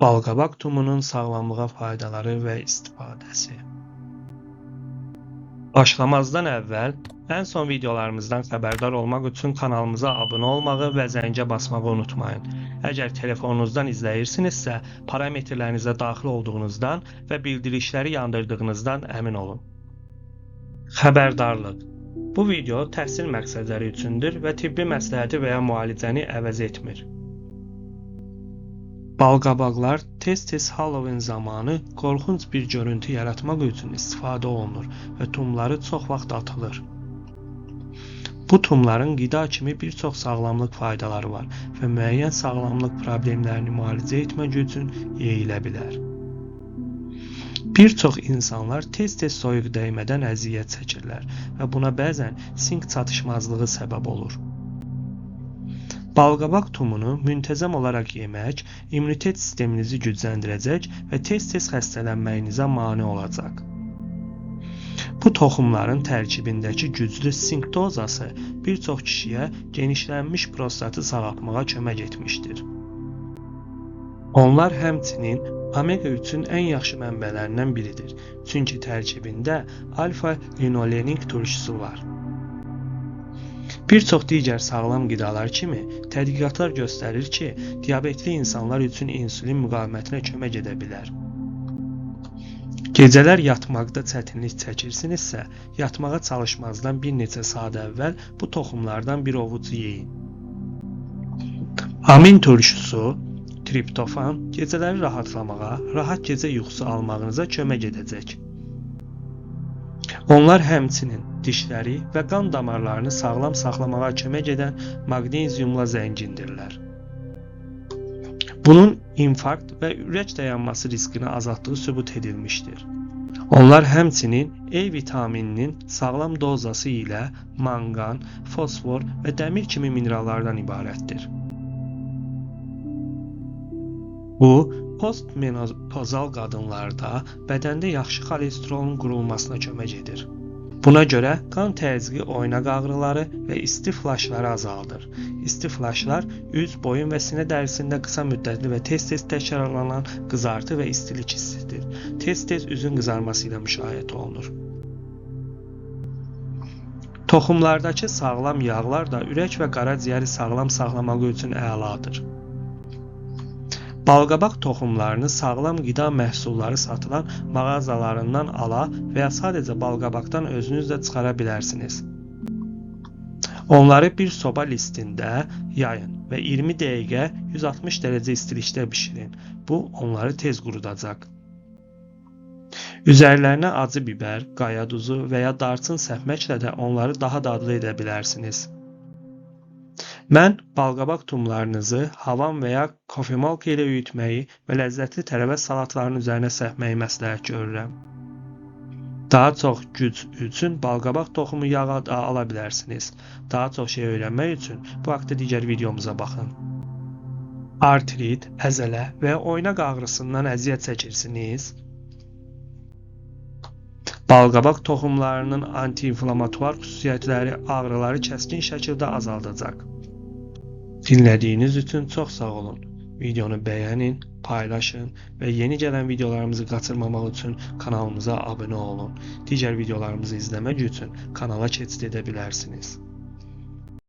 Balqabaq tumunun sağlamlığa faydaları və istifadəsi. Başlamazdan əvvəl ən son videolarımızdan xəbərdar olmaq üçün kanalımıza abunə olmağı və zəngə basmağı unutmayın. Əgər telefonunuzdan izləyirsinizsə, parametrlərinizə daxil olduğunuzdan və bildirişləri yandırdığınızdan əmin olun. Xəbərdarlıq. Bu video təhsil məqsədləri üçündür və tibbi məsləhəti və ya müalicəni əvəz etmir. Balqabaqlar tez-tez Halloween zamanı qorxunc bir görüntü yaratmaq üçün istifadə olunur və tumları çox vaxt atılır. Bu tumların qida kimi bir çox sağlamlıq faydaları var və müəyyən sağlamlıq problemlərini müalicə etmək üçün yeyilə bilər. Bir çox insanlar tez-tez soyuq dəymədən əziyyət çəkirlər və buna bəzən sink çatışmazlığı səbəb olur. Balqabaq tumunu müntəzəm olaraq yemək immunitet sisteminizi gücləndirəcək və tez-tez xəstələnməyinizə mane olacaq. Bu toxumların tərkibindəki güclü sink dozası bir çox kişiyə genişlənmiş prostatı sağaltmağa kömək etmişdir. Onlar həmçinin omega-3-ün ən yaxşı mənbələrindən biridir, çünki tərkibində alfa-linolenik turşusu var. Bir çox digər sağlam qidalar kimi tədqiqatlar göstərir ki, diabetli insanlar üçün insulin müqavimətinə kömək edə bilər. Gecələr yatmaqda çətinlik çəkirsinizsə, yatmağa çalışmazdan bir neçə saat əvvəl bu toxumlardan bir ovuc yeyin. Amin turşusu, triptofan gecələri rahatlamağa, rahat gecə yuxusu almağınıza kömək edəcək. Onlar həmçinin dişləri və qan damarlarını sağlam saxlamağa kömək edən maqneziumla zəngindirlər. Bunun infarkt və ürək dayanması riskini azaltdığı sübut edilmişdir. Onlar həmçinin E vitamininin sağlam dozası ilə manqan, fosfor və dəmir kimi minerallardan ibarətdir. Bu, postmenopozal qadınlarda bədəndə yaxşı xolesterollun qurulmasına kömək edir. Buna görə qan təzyiqi oynaq ağrıları və isti flaşları azaldır. İsti flaşlar üz, boyun və sinə dərisində qısa müddətli və tez-tez təkrarlanan qızartı və istilik hissidir. Tez-tez üzün qızarması ilə müşayiət olunur. Toxumlardakı sağlam yağlar da ürək və qaraciyəri sağlam saxlamaq üçün əladır. Balqabaq toxumlarını sağlam qida məhsulları satılan mağazalarından ala və ya sadəcə balqabaqdan özünüz də çıxara bilərsiniz. Onları bir soba listində yayın və 20 dəqiqə 160 dərəcə istilikdə bişirin. Bu, onları tez qurudacaq. Üzərlərinə acı biber, qaya duzu və ya darçın səpməklə də onları daha dadlı edə bilərsiniz. Mən balqabaq tumlarınızı havan və ya kofemalka ilə üyütməyi və ləzzətli tərəvəz salatlarının üzərinə səpməyi məsləhət görürəm. Daha çox güc üçün balqabaq toxumu yağı da ala bilərsiniz. Daha çox şey öyrənmək üçün bu haqda digər videomuza baxın. Artrit, əzələ və ya oynaq ağrısından əziyyət çəkirsiniz? Balqabaq toxumlarının antiinflamatuar xüsusiyyətləri ağrıları kəskin şəkildə azaldacaq. Dinlədiyiniz üçün çox sağ olun. Videonu bəyənin, paylaşın və yeni gələn videolarımızı qaçırmamaq üçün kanalımıza abunə olun. Digər videolarımızı izləmək üçün kanala keçid edə bilərsiniz.